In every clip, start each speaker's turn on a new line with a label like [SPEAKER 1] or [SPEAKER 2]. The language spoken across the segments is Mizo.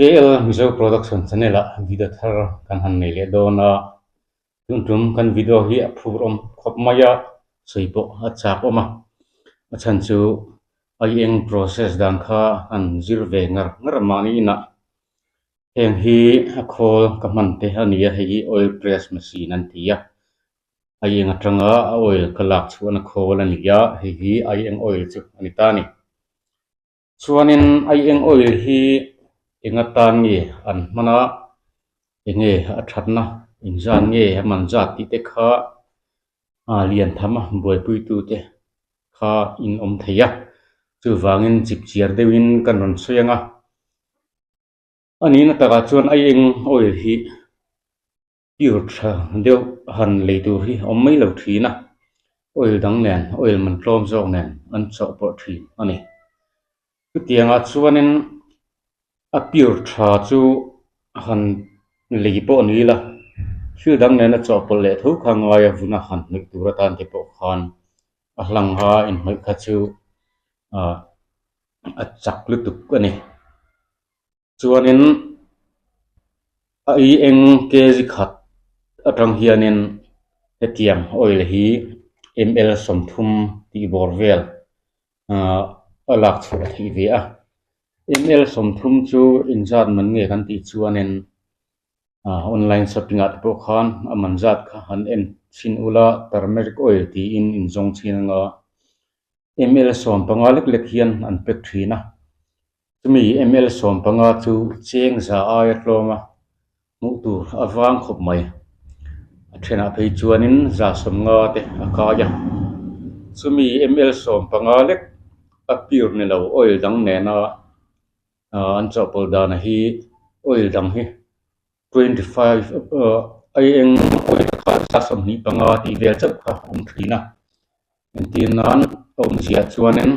[SPEAKER 1] KL Mizo Production channel ah video thar kan han nei leh dawn a, tun tum kan video hi a phur awm khawp mai a, sawi pawh a chak awm a, a chhan chu ai eng process dan kha han zir ve ngar ngar mahni inah heng hi a khawl ka hman te a ni a, hei hi oil press machine an ti a. Aieng atanga a oil ka lak chhuahna khawl a ni a, hei hi aieng oil chu a ni ta a ni. Chuanin aieng oil hi eng atan nge an hman a, enge a thatna, engzat nge a man zat tih te kha lian tham a buaipuitute kha in awm thei a, chuvangin chipchiar deuhin kan rawn sawi ang a. A nihna takah chuan aieng oil hi. Pure tha deuh han lei tur hi a awm mai lo thin a, oil dang nen oil man tlawm zawk nen an chawhpawlh thin a ni. Chutiangah chuanin a pure tha chu han lei pawh ni ila thil dang nena chawhpawlh leh tho kha ngai a vuna han hnawih tur atan te pawh khan a hlang a inhnawih kha chu ah a chak lutuk a ni. Chuanin a ei eng kg khat atang hianin hetiang oil hi ml 30 tih bawr vel ahh a lak chhuah theih ve a, ml 30 chu inzat man nge kan tih chuanin ahh online shopping ah te pawh khan a man zat kha han en chhin ula turmeric oil tiin inzawng chhin anga ml 15 lek lek hian an pack thin a. Chumi ml 15 chu cheng za aia tlawm a, hmuh tur a vang khawp mai. A thenah phei chuanin za 50 te a kai a. Chumi ml 15 lek a pure ni lo oil dang nena an chawhpawlh dana hi oil dang hi 25 ai eng oil kha za 25 tih vel chauh kha a awm thin a. Entir nan a awmzia chuanin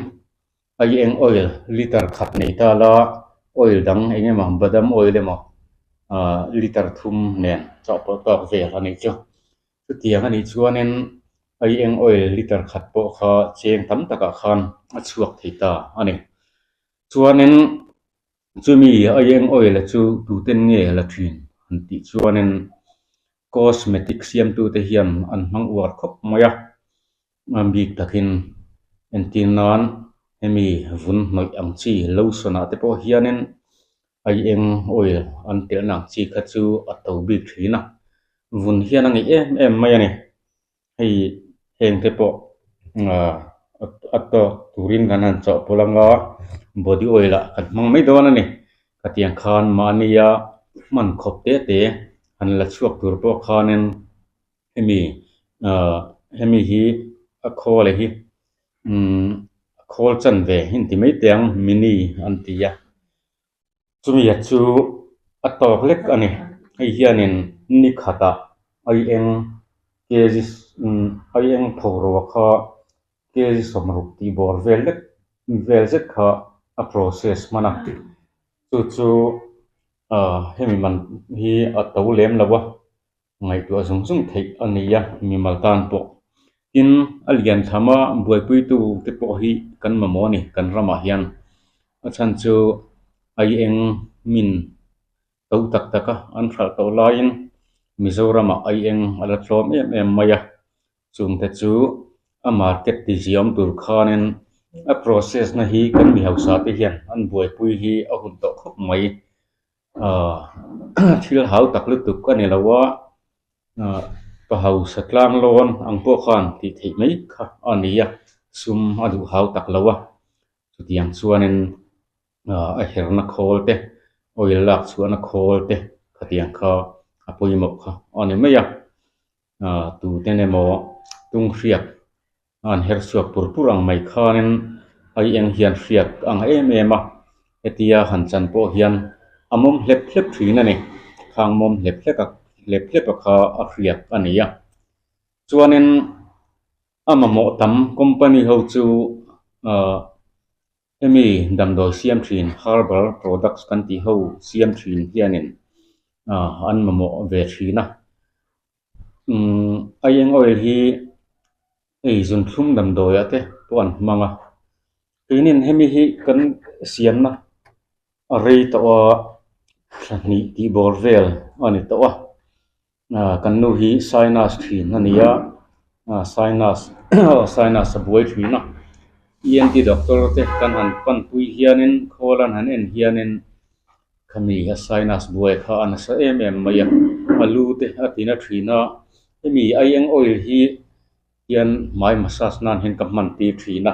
[SPEAKER 1] ai eng oil liter khat nei ta la oil dang eng emaw badam oil emaw ah liter thum nen chawhpawlh tawk vel a nih chu. Chutiang a nih chuanin ai eng oil liter khat pawh kha cheng tam takah khan a chhuak thei ta a ni. Chuanin chumi ai eng oil chu tuten nge la thin han tih chuanin cosmetic siamtute hian an hmang uar khawp mai a, a bik takin entir nan hemi vun hnawih ang chi lotion ah te pawh hianin ai eng oil an telhna ang chi kha chu a to bik thin a, vun hian a ngeih em em mai a ni. Hei heng te pawh ah a tawk turin kan han chawhpawlh anga body oil ah kan hmang mai dawn a ni. Khatiang khan mahnia hman khawp te te han la chhuak tur pawh khanin hemi ah hemi hi a khawl hi umm a khawl chanve inti mai teh ang mini an ti a. Chumi chu a tawk lek a ni. Hei hianin ni khatah ai eng kg ai eng phoro kha kg 60 tih bawr vel lek vel zet kha a process hman a. Chu chu ah hemi man hi a to lem lo a. Ngaihtuah zung zung theih a ni a, mimal tan pawh. Tin, a lian tham a, buaipuitu te pawh hi kan mamawh a ni kan ramah hian. A chhan chu ai eng min to tak tak a, an hralh tawh laiin Mizoramah ai eng a la tlawm em em mai a. Chungte chu a market ti ziam tur khanin a process na hi kan mi hausa te hian an buaipui hi a hun tawh khawp mai. Ahh thil hau tak lutuk a ni lo a, ahh pa hausa tlang lawn ang pawh khan tih theih mai kha a ni a, sum a duh hau tak lo a, chutiang chuanin ahh a herna khawl te oil lak chhuahna khawl te khatiang kha a pawimawh kha a ni mai a, ahh tuten emaw tung hriak an her chhuak pur pur ang mai khanin ai eng hian hriat a ang em em a, hetia han chan pawh hian a mawm hlep hlep thin a ni, khang mawm hlep hlek a hlep hlep a kha a hriat a ni a, chuanin a mamawh tam company ho chu ahh hemi damdawi siam thin herbal products kan tih ho siam thin hianin ahh an mamawh ve thin a. Umm aieng oil hi hei zunthlum damdawi ah te pawh an hmang a tuinin hemi hi kan siamna a rei tawh a. Thla hnih tih bawr vel a ni tawh a, kan nu hi sinus thin a ni a, sinus sinus a buai thin a, ENT doctor te kan han panpui hianin khawl an han en hianin khami a sinus buai kha a nasa em em mai a, a lu te a ti na thin a, hemi aieng oil hi hian hmai massage nan hian ka hman tir thin a,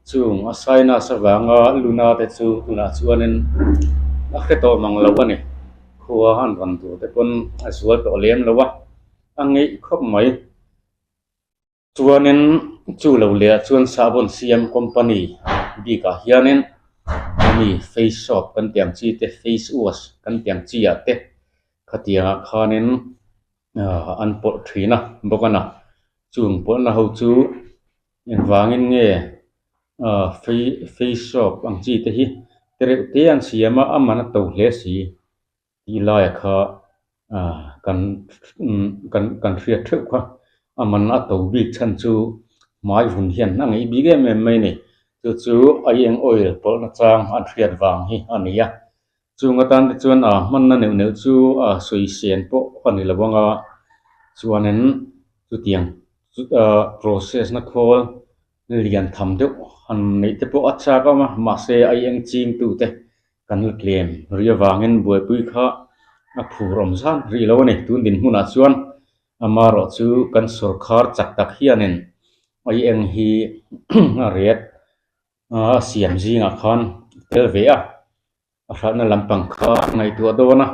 [SPEAKER 1] chung a sinus avanga luna te chu tunah chuanin a hre tawh mang lo a ni, khua an rawn tur te pawn a zual tawh lem lo a, a ngeih khawp mai. Chuanin chu lo leh ah chuan sahbawn siam company bikah hianin hemi face soap kan tih ang chi te face wash kan tih ang chi ah te khatiangah khanin Ahh an pawlh thin a bawk a na chung pawlhna ho chu engvangin nge ahh face soap ang chi te hi te reuh te an siam a a man a to hle si tih laiah kha ahh kan kan kan hriat theuh kha a man a to bik chhan chu hmai vun hian a ngeih bik em em mai a ni chu chu aieng oil pawlhna chang an hriat vang hi a ni a. Chung atan te chuan a hmanna neuh neuh chu a sawi sen pawh a ni lo ang a, chuanin chutiang ah process na khawl lian tham deuh han neih te pawh a chak awm a, mahse a eng ching tu te kan la tlem rih avangin buaipui kha a phur awm zan rih lo a ni. Tun dinhmunah chuan amaherawh chu kan sawrkhar chak tak hianin a eng hi a ret A siam zingah khan tel ve a, a hralhna lampang kha a ngaihtuah dawn a,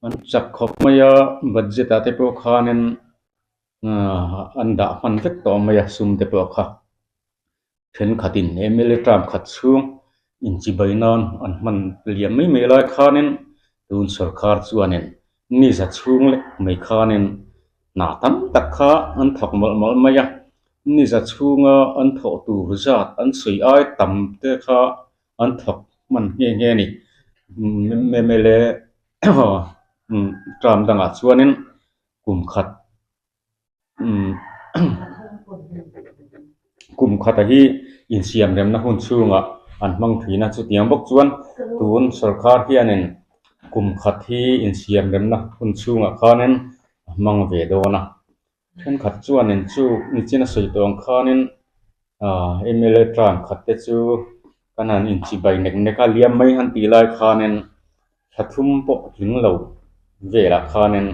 [SPEAKER 1] an chak khawp mai a, budget ah te pawh khanin an dah hman vek tawh mai a sum te pawh kha thenkhatin mla term khat chhung inchibai nan an hman liam mai mai lai khanin tun sawrkar chuanin ni za chhung lek mai khanin hna tam tak kha an thawk mawlh mawlh mai a. Ni za chhunga an thawh tur zat an sawi ai tam te kha an thawk hman nghe nghe a ni. Mla term dangah chuanin kum khat kum khata hi insiam remna hun chhungah an hmang thin a, chutiang bawk chuan tun sawrkar hianin kum khat hi insiam remna hun chhungah khanin a hmang ve dawn a. Thenkhat chuanin chu nichin a sawi tawh ang khanin aah mla term khat te chu kan han inchibai nek nek a liam mai han tih lai khanin thla thum pawh tling lo velah khanin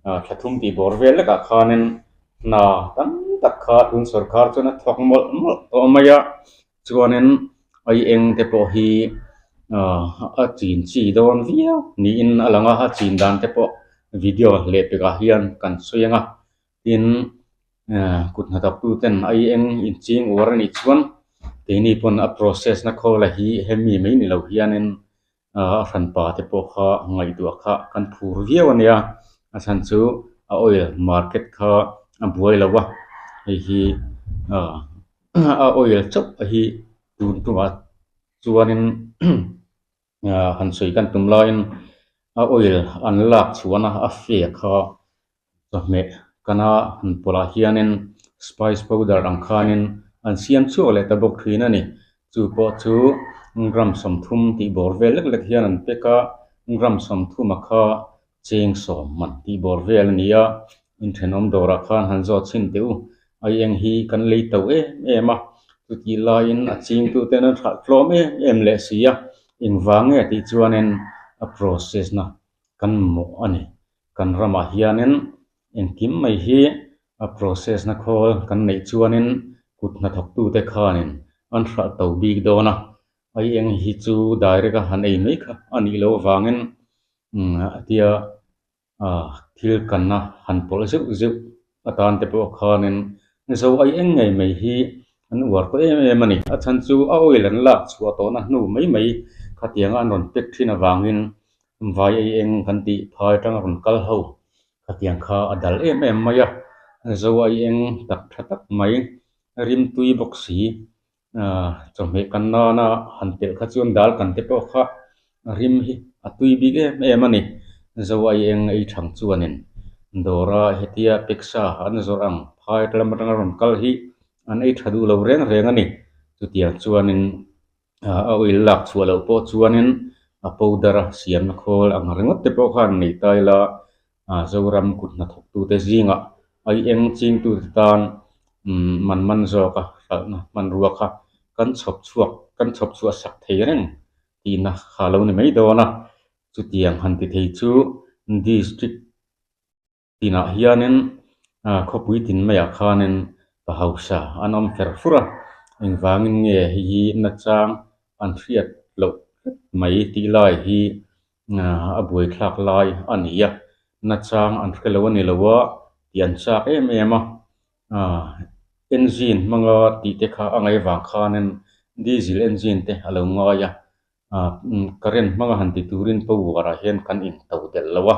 [SPEAKER 1] aah thla thum tih bawr vel lekah khanin hna tam tak kha tun sawrkar chuan a thawk mawlh mawlh tawh mai a chuanin ai eng te pawh hi aah a chin chi dawn viau niin a lang a a chin dan te pawh video leh pekah hian kan sawi ang a tin eh kut hnathawk tu ten ai eng inching uar a nih chuan keini pawn a process na khawla hi hemi mai ni lo hianin a hranpa te pawh kha ngaihtuah kha kan phur viau a nia a chhan chu a oil market kha a buai lo a hei hi ah a oil chauh hi tun tumah chuanin ah han sawi kan tum laiin a oil an lak chhuahna a fe kha chawhmeh kana han pawlh ah hianin spice powder ang khanin an siam chhuak leh ta bawk thin a ni chu pawh chu gram 30 tih bawr vel lek lek hian an pack a gram 30 a kha cheng sawm man tih bawr vel a ni a inthenawm dawrah khan han zawt chhin teh u ai eng hi kan lei to em em a chutih laiin a chingtu ten an hralh tlawm em em leh si a engvang nge tih chuanin a process na kan mawh a ni. Kan ramah hianin engkim mai hi a process na khawl kan neih chuanin kut hnathawktute khanin an hralh to bik dawn a, ai eng hi chu direct a han ei mai kha a nih loh avangin tia thil kanna han pawlh zeuh zeuh atan te pawh khanin zo ai eng ngei mai hi an uar tawh em em a ni. A chhan chu a oil an lak chhuah tawhna hnu mai mai khatianga an rawn pack thin avangin Vai ei eng kan tih phai atanga rawn kal ho khatiang kha a dal em em mai a, zo ai eng tak tha tak mai rimtui bawk si ahh chawhmeh kan nana han telh kha chuan dal kan te pawh kha rim hi a tui bik em em a ni. Zo ai eng ei thang chuanin dawra hetia peksa an zawrh ang phai lam atanga rawn kal hi an ei tha duh lo reng reng a ni. Chutiang chuanin. A oil lak chhuah loh pawh chuanin A powder a siamna khawl ang ringawt te pawh khan nei ta ila Zoram kut hnathawktute zingah ai eng chingtute tan man man zawka hralhna hmanrua kha kan chhawp chhuak kan chhawp chhuah sak thei reng tihna kha a lo ni mai dawn a. Chutiang han ti thei chu district tinah hianin khawpui tin maiah khanin pa hausa an awm fer fur a, engvangin nge hei hi nachang an hriat loh tlat mai tih lai hi a buaithlak lai a ni a, nachang an hre lo a ni lo a tih an chak em em a, engine hmanga tih te kha a ngaih vang khanin diesel engine te a lo ngai a. Current hmanga han ti turin power ah hian kan into delh lo a,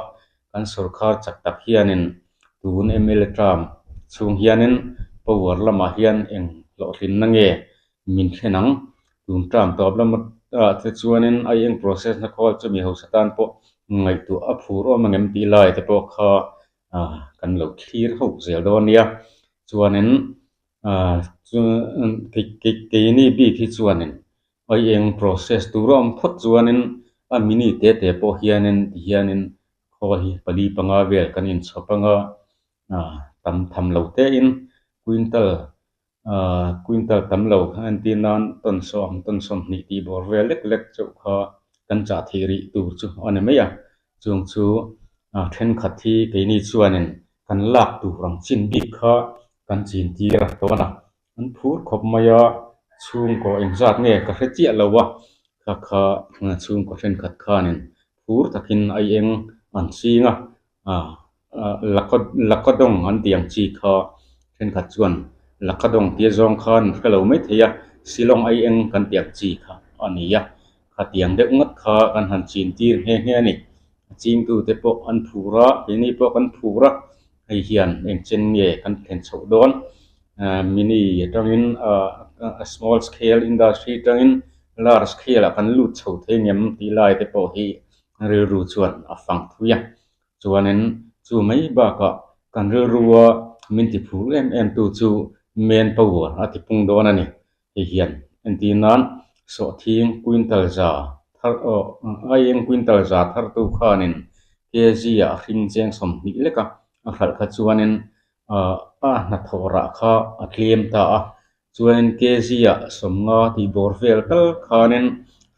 [SPEAKER 1] kan sawrkar chak tak hianin tun mla term chhung hianin power lamah hian eng hlawhtlinna nge min thlen ang? Tun term tawp lam ah te chuanin a eng process na khawl chu mi hausa tan pawh ngaihtuah a phur awm angem tih lai te pawh kha kan lo thlir ho zel dawn nia. Chuanin keini bik hi chuanin Ai eng process tur a awm phawt chuanin a mini te te pawh hianin tihianin khawl hi pali panga vel kan inchhawp anga ah tam tham lo tein quintal ah quintal tam lo a entir nan tawn sawm tawn sawmhnih tih bawr vel lek lek chauh kha kan chah theih rih tur chu a ni mai a chung chu ah thenkhat hi keini chuanin kan lak tur ang chin bik kha kan chin tir a tawn a. An phur khawp mai a, chhungkaw engzat nge ka hre chiah lo a, kha kha chhungkaw thenkhat khanin phur takin a eng an ching a, lakadawng an tih ang chi kha thenkhat chuan lakadawng tia zawng khan an hre lo mai thei a, Shillong ai eng kan tih ang chi kha a ni a, khatiang deuh ngawt kha kan han chin tir nghe nghe a ni. A chingtute pawh an phur a, keini pawh kan phur a, hei hian engchen nge kan thlen chhoh dawn? Mini atangin small scale industry atangin large scale ah kan lut chho thei ngem tih lai te pawh hi rilru chuan a fang thui a. Chuanin chu mai bakah kan rilrua min ti phur em em tu chu man power a ti pung dawn a ni. Hei hian entir nan sawhthing quintal za thar aw aieng quintal za thartu khanin kg ah hring cheng 20 lek a, a hralh kha chuanin a hnathawh rah kha a tlem ta a, chuanin kg ah 50 tih bawr vel tal khanin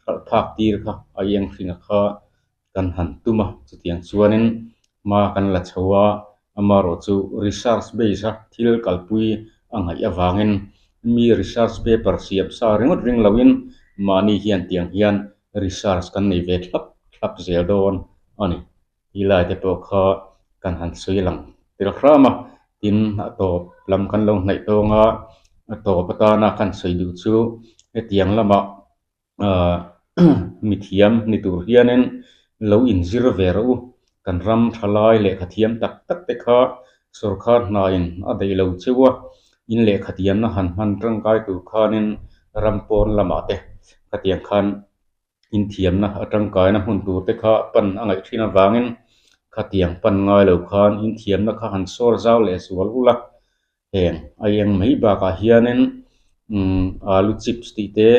[SPEAKER 1] hralh phak tir kha aieng hringa kha kan han tum a, chutiang chuanin hma kan la chho a, amaherawh chu research base a thil kalpui a ngaih avangin mi research paper siam sa ringawt ring loin mahni hian tiang hian research kan nei ve thlap thlap zel dawn a ni. Ti lai te pawh kha kan han sawi lang tel hram a, tin a tawp lam kan lo hnaih tawng a, a tawp atana kan sawi duh chu hetiang lamah Ahh mithiam ni tur hianin lo inzir ve rawh u. Kan ram thalai lehkha thiam tak tak te kha sawrkar hnain a daih lo cheu a, in lehkha thiamna han hman tangkai tur khanin ram pawn lamah te khatiang khan inthiamna a tangkaina hmun tur te kha pan a ngaih thin avangin khatiang pan ngai lo khan inthiamna kha han sawr zau leh zual ula. Heng a eng mai bakah hianin umm alu chips tih te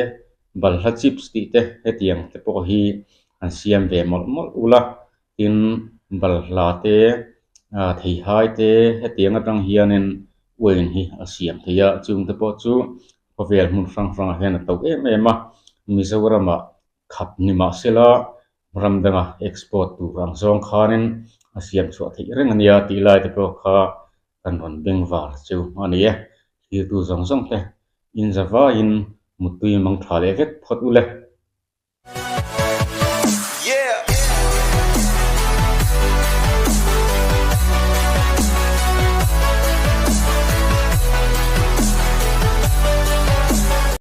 [SPEAKER 1] balhla chips tih te hetiang te pawh hi an siam ve mawlh mawlh ula tin balhla te ah theihai te hetiang atang hianin uain hi a siam thei a chung te pawh chu khawvel hmun hrang hrangah hian a to em em a Mizoramah khap ni mahsela ram danga export tur ang zawng khanin a siam chhuah theih reng a nia tih lai te pawh kha kan rawn beng var chu a ni e. Thirtu zawng zawng te inzavaiin muttui mang tha leh vek phawt u le.